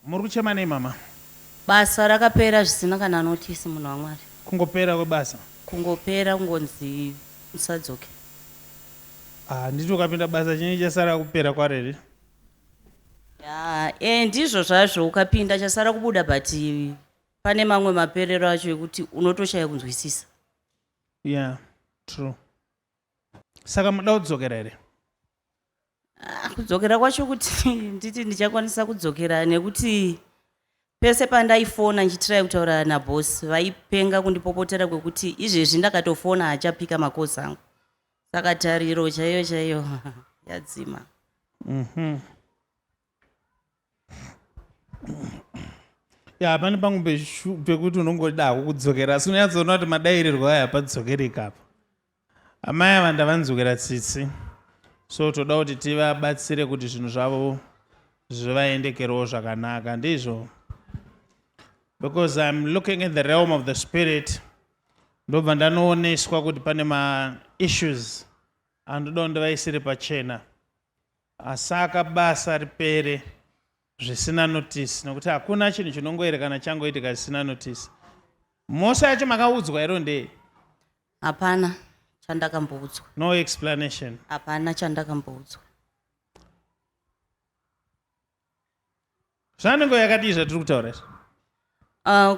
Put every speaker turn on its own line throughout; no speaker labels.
Muri kuchema nei mama?
Basa rakapera zvisina kana notice munhu waMwari.
Kungopera kwebasa?
Kungopera kungonzi musadzoke.
Ah, handiti ukapinda basa chinenge chasara kupera kwaro here?
Ya, eh ndizvo zvazvo ukapinda chasara kubuda but pane mamwe maperero acho ekuti unotoshaya kunzwisisa.
Yeah, true. Saka muda kudzokera here?
Ah, kudzokera kwacho kuti nditi ndichakwanisa kudzokera nekuti pese pandaifona ndichitirai kutaura naboss vaipenga kundipopotera kwekuti izvezvi ndakatofona haachapika makosi angu saka tariro chaiyo chaiyo yadzima.
Ya, pane pamwe pekuti unongoda hako kudzokera asi unonyatsoona kuti madairirwo aya hapadzokereki apa. Amai ava ndavanzwira tsitsi so toda kuti tivabatsire kuti zvinhu zvavo zvivaendekerewo zvakanaka ndizvo because I'm looking in the realm of the spirit ndobva ndanooneswa kuti pane maissues andoda kuti ndivaisire pachena asaka basa ripere zvisina notice nokuti hakuna chinhu chinongoerekana changoitika zvisina notice. Mhosva yacho makaudzwa here ndei?
Hapana chandakamboudzwa.
No explanation.
Hapana chandakamboudzwa.
Zvanenge yakadii zvatiri kutaura izvi?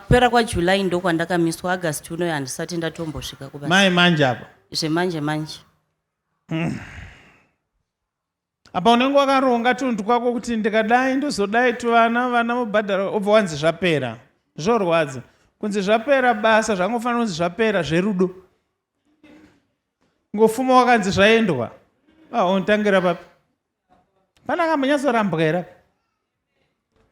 Kupera kwaJuly ndokwandakamiswa August unoyo handisati ndatombosvika kubasa.
Mai manje apa.
Zvemanje manje.
Apa unenge wakaronga tunhu twako kuti ndikadai ndozodai tuvana vana vobhadhara obva wanzi zvapera. Zvorwadza. Kunzi zvapera basa zvangofanira kunzi zvapera zverudo. Ngofuma wakanzi zvaendwa. Ah, unotangira papi? Pana akambonyatsorambwa here?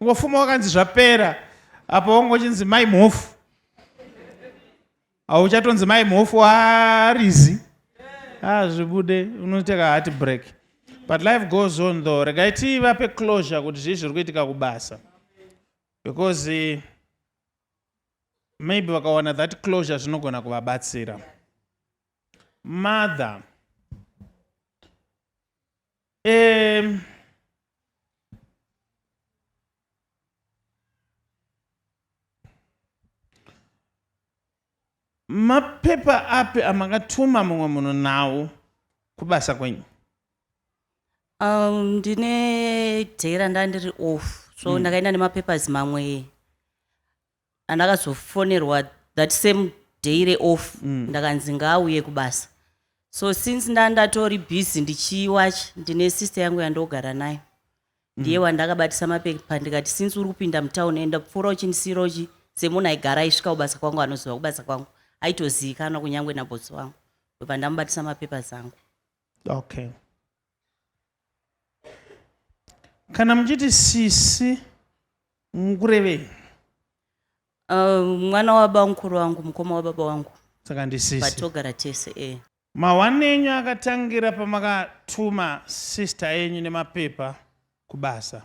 Ngofuma wakanzi zvapera apa wangochinzi mai mhofu. Hauchatonzi mai mhofu warizi. Ah, zvibude unoita ka heart break. But life goes on though. Regai tivape closure kuti zvii zviri kuitika kubasa. Because maybe vakawana that closure zvinogona kuvabatsira. Mother. Mapepa api amakatuma mumwe munhu nawo kubasa kwenyu?
Ndine day randanga ndiri off so ndakaenda nemapapers mamwe andakazofonerwa that same day reoff ndakanzi ngaauye kubasa. So since ndandatori busy ndichiwacha ndine sister yangu yandogara nayo ndiye wandakabatisa mapepa ndikati since uri kupinda mutown enda pfuura uchindisiira uchi semunhu aigara aisvika kubasa kwangu anoziva kubasa kwangu aitozivikanwa kunyangwe nabosi wangu ndobva ndamubatisa mapapers angu.
Okay. Kana muchiti sisi mukurevei?
Mwana wabamukuru wangu, mukoma wababa wangu.
Saka ndisisi.
But togara tese eh.
Mahwani enyu akatangira pamakatuma sister yenyu nemapepa kubasa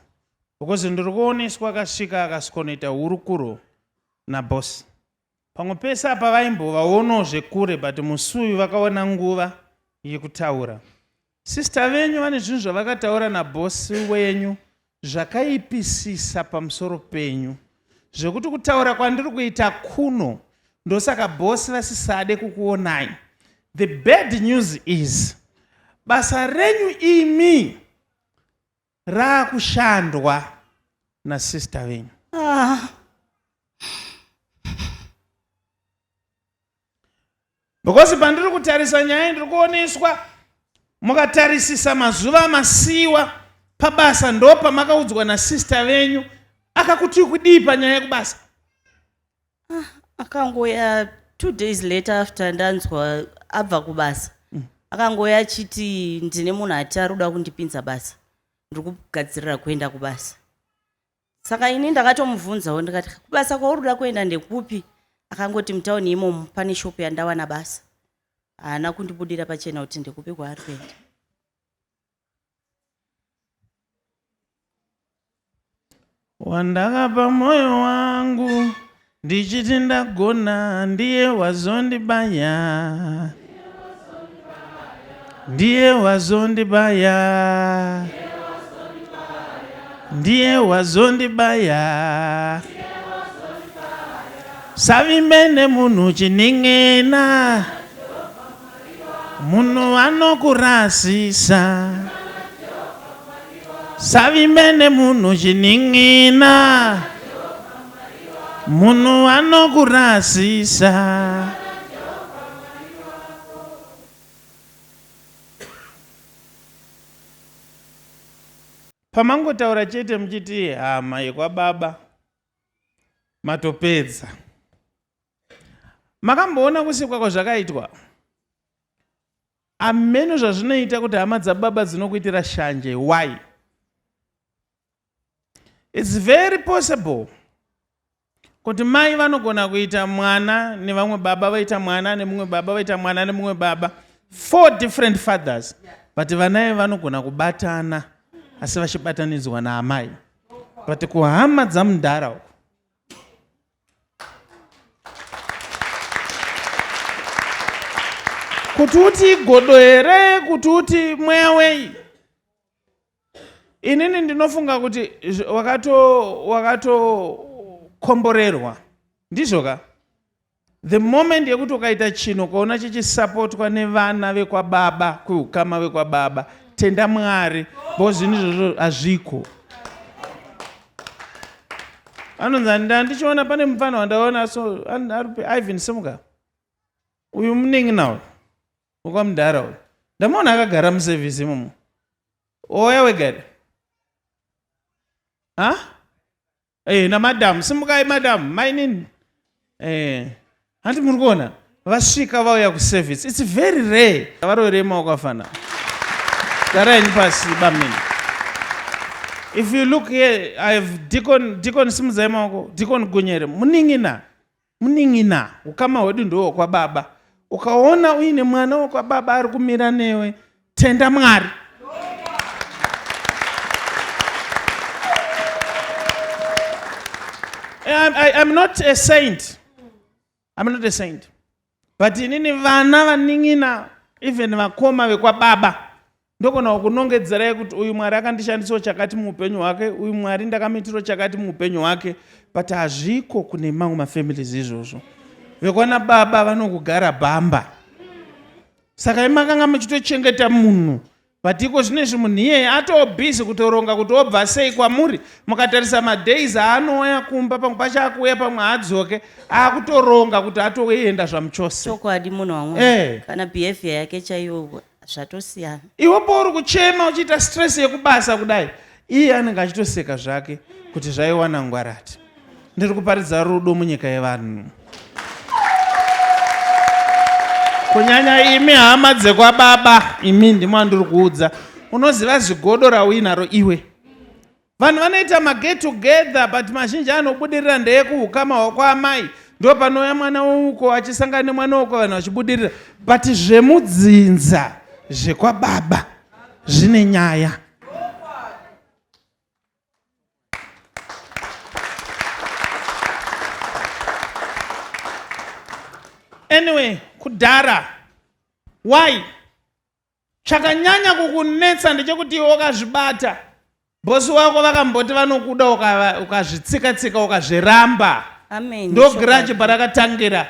because ndiri kuoneswa akasvika akasikonoita hurukuro naboss. Pamwe pese apa vaimbovaonawo zvekure but musi uyu vakawana nguva yekutaura. Sister venyu vane zvinhu zvavakataura naboss wenyu zvakaipisisa pamusoro penyu zvekuti kutaura kwandiri kuita kuno ndosaka boss vasisade kukuonai. The bad news is basa renyu imi raakushandwa nasister venyu. Because pandiri kutarisa nyaya ndiri kuoneswa mukatarisisa mazuva amasiiwa pabasa ndo pamakaudzwa nasister venyu akakuti kudii panyaya yekubasa?
Akangoya 2 days later after ndanzwa abva kubasa. Akangoya achiti ndine munhu ati ari kuda kundipinza basa. Ndiri kugadzirira kuenda kubasa. Saka ini ndakatomubvunzawo ndikati kubasa kwauri kuda kuenda ndekupi? Akangoti mutauni imomo pane shop yandawana basa. Haana kundibudira pachena kuti ndekupi kwaari kuenda.
Wandakapa moyo wangu ndichiti ndagona ndiye wazondibaya, ndiye wazondibaya. Ndiye wazondibaya. Savimbe nemunhu chinin'ina. Munhu anokurasisa. Savimbe nemunhu chinin'ina. Munhu anokurasisa. Pamangotaura chete muchiti hama yekwababa matopedza. Makamboona kusikwa kwazvakaitwa? Ameno zvazvinoita kuti hama dzababa dzinokuitira shanje. Why? It's very possible kuti mai vanogona kuita mwana nevamwe baba voita mwana nemumwe baba voita mwana nemumwe baba four different fathers but vana ive vanogona kubatana asi vachibatanidzwa naamai but kuhama dzamudhara uku kuti uti igodo here kuti uti mweya wei Inini ndinofunga kuti wakato wakatokomborerwa ndizvo ka the moment yekuti ukaita chinhu ukaona chichisapotwa nevana vekwababa kweukama vekwababa tenda mwari because zvinhu izvozvo hazviko anonzi ndandichiona pane mupfana wandaona so aripi ivan simuka uyu munin'ina uyu wekwamudhara uyu ndamuona akagara muservice imomo Oya wega here? Ha? Eh, na madam, simukai madam, mainini. Eh, hanti muri kuona? Vasvika vauya ku service. It's very rare. Varoverei maoko afana. Garai pasi bamnini. If you look here, I have Deacon, Deacon simudzai maoko, Deacon Gunyere, munin'ina. Munin'ina, ukama hwedu ndohwekwababa. Ukaona uine mwana wekwababa ari kumira newe, tenda Mwari. I'm not a saint. I'm not a saint. But inini vana vanin'ina even vakoma vekwababa ndogona kukunongedzerai kuti uyu mwari akandishandisawo chakati muupenyu hwake uyu mwari ndakamuitirawo chakati muupenyu hwake but hazviko kune mamwe mafamilies izvozvo vekwana baba vanokugara bhamba saka imakanga muchitochengeta munhu but iko zvino izvi munhu iyeye atoo busy kutoronga kuti obva sei kwamuri mukatarisa madays aanouya kumba pamwe pacho akuuya pamwe haadzoke akutoronga kuti atoenda zvamuchose
chokwadi munhu wamwe eh. kana behavior yake chaiyo zvatosiyana
iwe pauri kuchema uchiita stress yekubasa kudai iye anenge achitoseka zvake kuti zvaiwana ngwarati ndiri kuparidza rudo munyika yevanhu kunyanya imi hama dzekwababa imi ndimo andiri kuudza unoziva zigodo rauinaro iwe Vanhu vanoita maget together but mazhinji anobudirira ndeyekuhukama hwakwaamai ndo panouya mwana weuko achisangana nemwana weuko vanhu vachibudirira but zvemudzinza zvekwababa zvine nyaya. Anyway, kudhara why Chakanyanya kukunetsa ndechekuti iwe wakazvibata. Bosi wako vakamboti vanokuda ukazvitsika tsika ukazviramba.
Amen.
Ndo grudge parakatangira.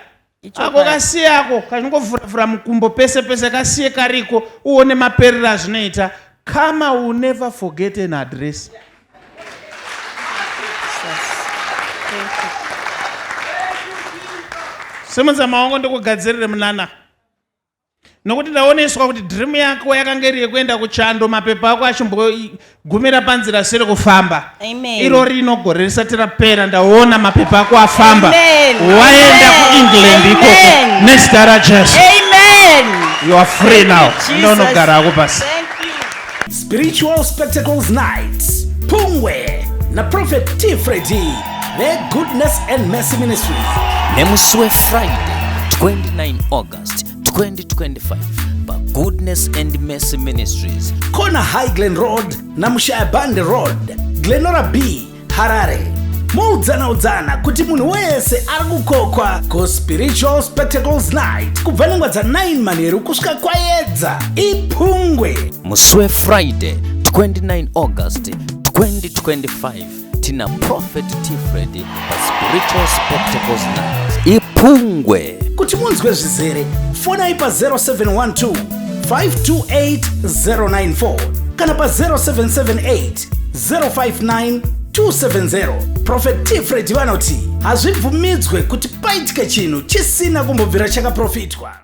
Ako kasiye ako kanongovhura-vhura mukumbo pese pese kasiye kariko uone maperero azvinoita. Karma will never forget an address. Simudza maoko ndikugadzirire munana. Nokuti ndaoneswa kuti dream yako yakanga iri yekuenda kuchando, mapepa ako achimbogumira panzira asiri kufamba.
Amen.
Iro rino gore risati rapera ndaona mapepa ako afamba.
Amen.
Waenda
Amen.
kuEngland ikoko
Amen.
nezita raJesu.
Amen.
You are free now.
Jesus.
Ndonogara hako pasi.
Thank you.
Spiritual Spectacles Nights Pungwe na Prophet T Freddy veGoodness and Mercy Ministries.
Nemusi weFriday 29 August 2025 paGoodness and Mercy Ministries.
Corner High Glen Road na Mushayabande Road, Glenora B, Harare. Moudzana udzana kuti munhu wese ari kukokwa kuSpiritual Spectacles Night kubva nenguva dza 9 manheru kusvika kwayedza. Ipungwe.
Musi weFriday 29 August. 2025 tina Prophet T Freddy paSpiritual Spectacles Night. Ipungwe.
Kuti munzwe zvizere, fonai pa0712 528 094 kana pa0778 059 270. Prophet T Freddy vanoti hazvibvumidzwe kuti paitike chinhu chisina kumbobvira chakaprofitwa.